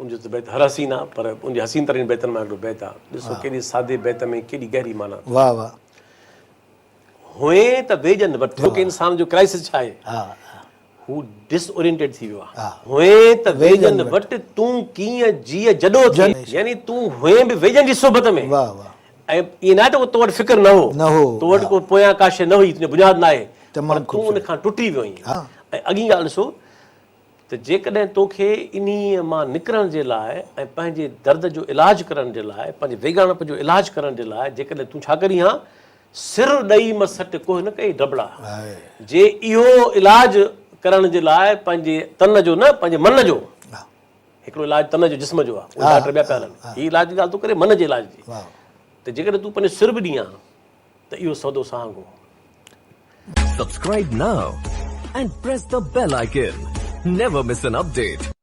ان جو ته بيت هر حسين آ پر ان جي حسين ترين بيتن مان هڪڙو بيت آ. ڏسو ڪيڏي سادي بيت ۾ ڪيڏي گهري معنيٰ. واهه واهه. هئين ته ويڄن وٽ. ڇو ڪه انسان جو ڪرائسس ڇا آهي؟ هو ڊس اورينٽيڊ ٿي ويو آهي. هئين ته ويڄن وٽ تون ڪيئن جيء جڏو ٿئين. يعني تون هئين به ويڄن جي صحبت ۾. ۽ ائين ناهي ته تو وٽ فڪر نه هو. تو وٽ ڪو پويان ڪا شيء نه هئي، تنهنجو بنياد ناهي. پر تون ان کان ٽٽي ويو آهين. ۽ اڳين ڳالهه ڏسو ته جيڪڏهن توکي انهيء مان نڪرڻ جي لاء ۽ پنهنجي درد جو علاج ڪرڻ جي لاء، پنهنجي ويڳاڻپ جو علاج ڪرڻ جي لاء جيڪڏهن تون ڇا ڪرين ها؟ سر ڏئي م سٽ ڪوهه نه ڪئي ڊبڙا. جي اهو علاج ڪرڻ جي لاء پنهنجي تن جو نه پنهنجي من جو، هڪڙو علاج تن جو جسم جو آهي، اهي ڊاڪٽر ٻيا پيا هلن، هي علاج جي ڳالهه ٿو ڪري من جي علاج جي، ته جيڪڏهن تون پنهنجو سر به ڏين ها ته اهو سودو سهانگو. Subscribe now and press the bell icon. Never miss an update.